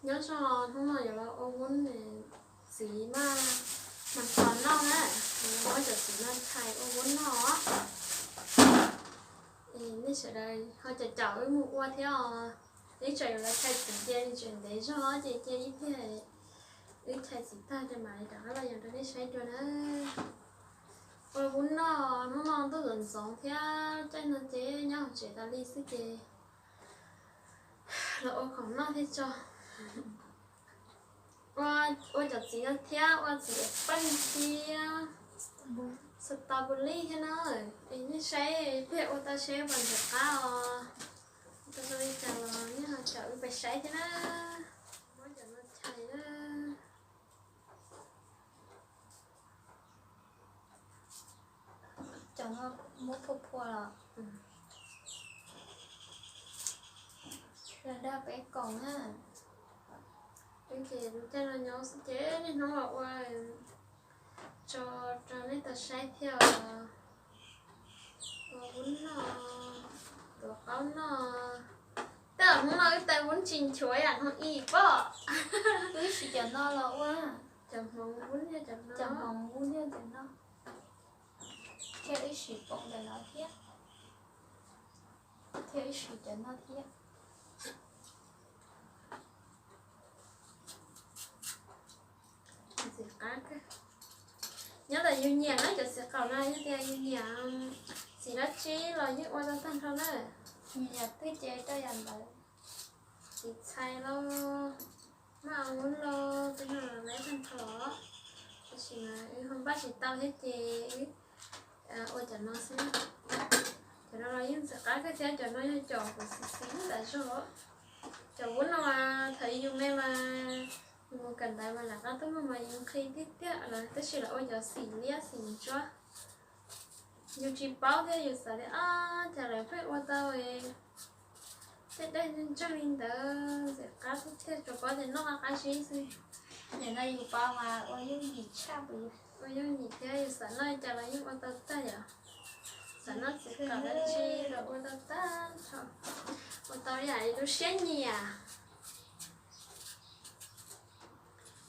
Nyob zoo, hnub no yuav los ua vub, txiv maj mam tos noj na, yuav muab cov txiv no tshais ua vub noj. Nej sawv daws ho caum caum wb mus ua thiab os. Ib tsam yuav los tshais txiv cia li tseem ntev zog ces cia ib pliag wb tshais txiv tag ces mam li rov qab los yos rau nej saib dua na. Ua vub noj, hnub no ntuj ntxoov ntxoov thiab caij no ces nyob hauv tsev tas li xwb ces los ua khoom noj thiab tso. Ua cov txiv no thiab ua txiv ev peej thiab strawberry thiab na. Es nej saib pliag ua tau seb puas ntxim qab os. Ua tau zoo li cas los nej ho caum wb pais saib thiab na. Muab cov no tshais na. Cov no muab phua phua los dag peb koom na. Wb ces lub caij no nyob xwb ces niaj hnub los ua tso rau nej tau saib thiab os. Ua vub noj, tuav qaub noj. Tej zaum hnub no wb tais vub tsis nchuav yam no ib pob. Wb siv cov no los ua cov hmoov vub, cov hmoov vub cov no, thiab wb siv poom ntawm no thiab, thiab wb siv cov no thiab. Ntxim qab kawg. Nyob ntawm yus nyiam na, cov txiv qaum no yog tias yus nyiam txiv dab tsi los yeej ua tau tag nrho na. Nyiam twg ces rau yam ntawd. Txiv txhais los, maj ua vub los, tej no los laib tag nrho. Tab sis mas wb ho npaj tsis tau thiab ces wb ua cov no xwb. Cov no los yeej ntxim qab kawg thiab, cov no yog cov kuv xis xis tas zog. Cov vub no mas thaum yus me mas yus mus kawm ntawv mas lam qab tuaj muag mas yus nqhis tiag tiag lawm, tab sis lawv ua cov xim liab xim ntsuab. Yus tsis paub thiab yus xav tias ab cas lawv pheej ua tau tej dej ntseeg li ntawd, ntxim qab tiag tiag, tsuas paub tias noj qab zib xwb. Nim no yus paub mas ua yooj yim tshaj, ua yooj yim thiab yus xav noj li cas los yeej ua tau tag yom. Xav noj txiv qaum dab tsi los ua tau tag nrho, ua tau yam li lub siab nyiam.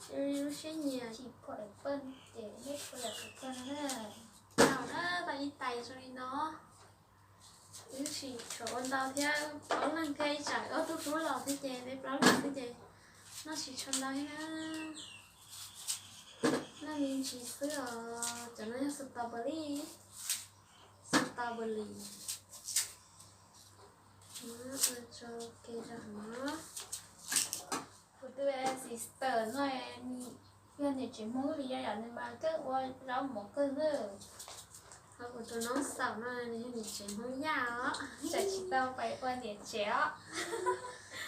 Lub siab nyiam. Tsis pom pawg ces nej pom yam pom pawg no na. Tau na, tau ib tais zoo li no. Wb tsis tshua ua ntau thiab, plaub leeg thiab ib tsam ob tug hlub los thiab ces peb plaub leeg xwb ces noj tsis tshua ntau thiab na. Noj me ntsis xwb os. Cov no yog strawberry, strawberry. Ua tso ke rau hauv no. Kuv tus sister no yog niam tsev Hmoob li yam nws mas kawj ua zaub mov kawg xwb. Ho kuv tus noob xaum no nws yog niam tsev Hmoob Yaj os. Tseem tsis tau pais ua niam tsev os.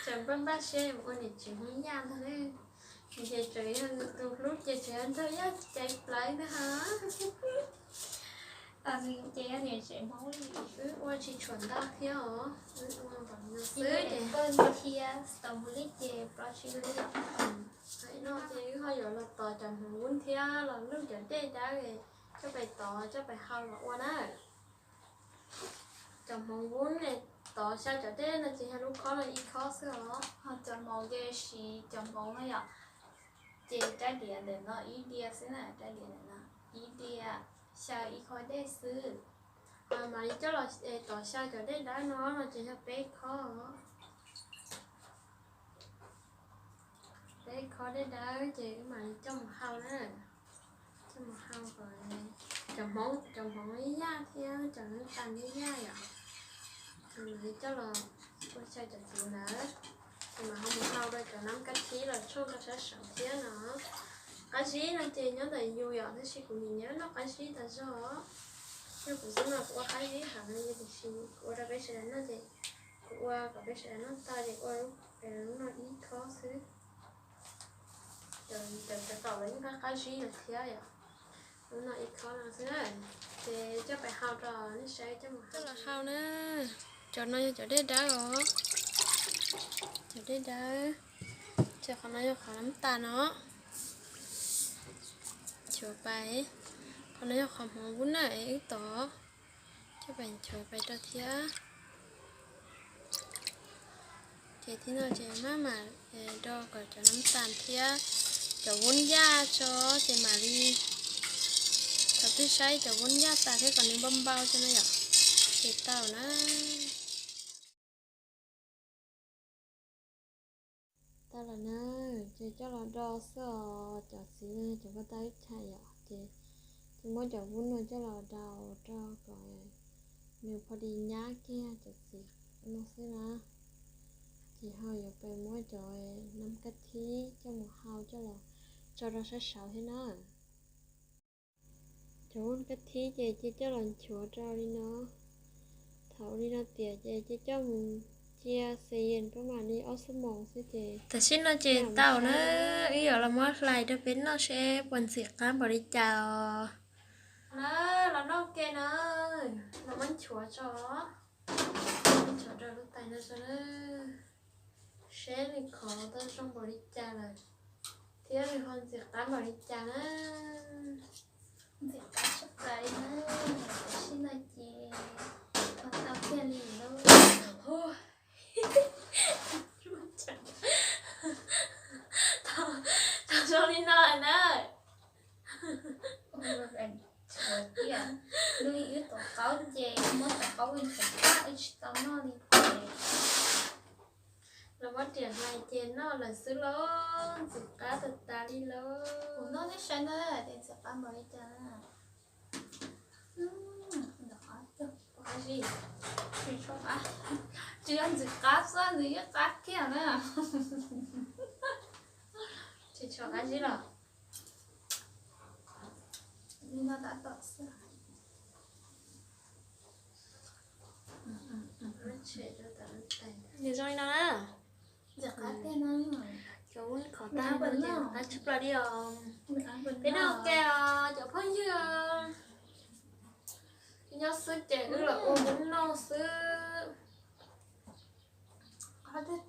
Tseem npaj npaj siab mus ua niam tsev Hmoob Yaj ntag. Nws ces tseem yog nws tus hlub ces tseem yog nrog Yaj caiv plawv ntag hos. Ces yog niam tsev Hmoob li. Wb ua tsis tshua ntau thiab os, wb ua npaum no xwb ces pawg thiab strawberry ces plaub tsib lub. No ces wb ho yuav los tov cov hmoov vub thiab los luj cov dej dawb coj pais tov coj pais hau los ua na. Cov hmoov vub ne, tov xyaw cov dej no ces yog lub khob no ib khob xwb os. Ho cov hmoov ces siv cov hmoov no yom, ces rab diav ntawm no ib diav xwb na, rab diav ntawm no ib diav, xyaw ib khob dej xwb. Mam li coj los tov xyaw cov dej dawb no no ces yog peb khob os. Peb khob dej dawb ces wb mam li coj mus hau na. Coj mus hau kom cov hmoov, cov hmoov ib yam thiab cov noob tas ib yam yom. Ces mam li coj los ua xyaw cov txiv ntawd, ces mam ho mus hau rau cov nab kab thib los tshooj rau sab saud thiab no. Qab zib no ces nyob ntawm yus yom, tab sis kuv nyiam nyiam noj qab zib tas zog. Yog kuv xwb no kuv ua qab zib heev li, tiam sis kuv ua rau peb sawv daws noj ces kuv ua kom peb sawv daws noj tag ces ua lub no ib khob xwb. Cov, cov, cov qaum los yeej qab qab zib lawm thiab yom. Lub no ib khob no xwb na. Ces coj pais hau rau nej saib, coj mus hau los hau na. Cov no yog cov dej dawb os. Cov dej dawb. Ces qhov no yog qhov nab tas no. Nchuav pais. Qhov no yog qhov hmoov vub na, wb tov. Coj pais nchuav pais rau thiab. Ces thib no ces maj mam do kom cov nab tas thiab cov vuab yaj tso, ces mam li thaum twg saib cov vuab yaj tas thiab kom nws npau npau tso na yom, ces tau na. Tau lawm na, ces coj los do xwb os cov txiv na, cov ko tau ib chais yom, ces muab cov vuab no coj los daus rau kom nws pha di nyab kiag cov txiv no xwb na. Ces ho yuav pem muab cov nab kab thib coj mus hau coj los tso rau sab saud thiab na. Cov nab kab thib ces cia coj los nchuav rau li no. Thaum li no tias ces cia coj mus cia xes yees pab mam li ob xuab moos xwb ces tam sim no ces tau na, wb yuav los muab hlais rau peb noj seb puas ntxim qab npaum li cas os. Na, los noj ke na, los muab nchuav tso, nchuav rau lub tais no tso na, seb nws khov tau zoo npaum li cas lawm, thiab nws ho ntxim qab npaum li cas na. Ntxim qab tshaj plaws li na, tam sim no ces ho tau kiag li lauj. Tau zoo li no lawm na. Nws ib tau qaub ces muab tau qaub ua ntxim qab wb tsis tau noj li ces los muab riam hlais ces noj lawm xwb lauj, ntxim qab tas tas li lauj. Kuv noj nej saib na, ces ntxim qab npaum li cas na. Tsis yog ntxim qab xwb, nws yeej qab kiag na. Tsis tshua qab zib los. Li no tab tom xwb. Nws zoo li no na. Cov ub khov tag li no ces qab tshaj plaws li os. Peb noj ua ke os cov phooj ywg. Nyob xwb ces wb los ua ub noj xwb. Hnub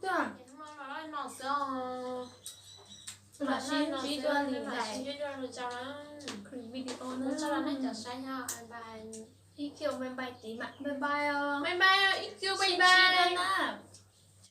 no los noj xwb os. Mam sib ntsib dua lwm daim clip video na. Ua tsaug rau nej cov saib os, bye bye. Ib kiag bye bye tid mas bye bye os. Bye bye os, ib kiag bye bye na.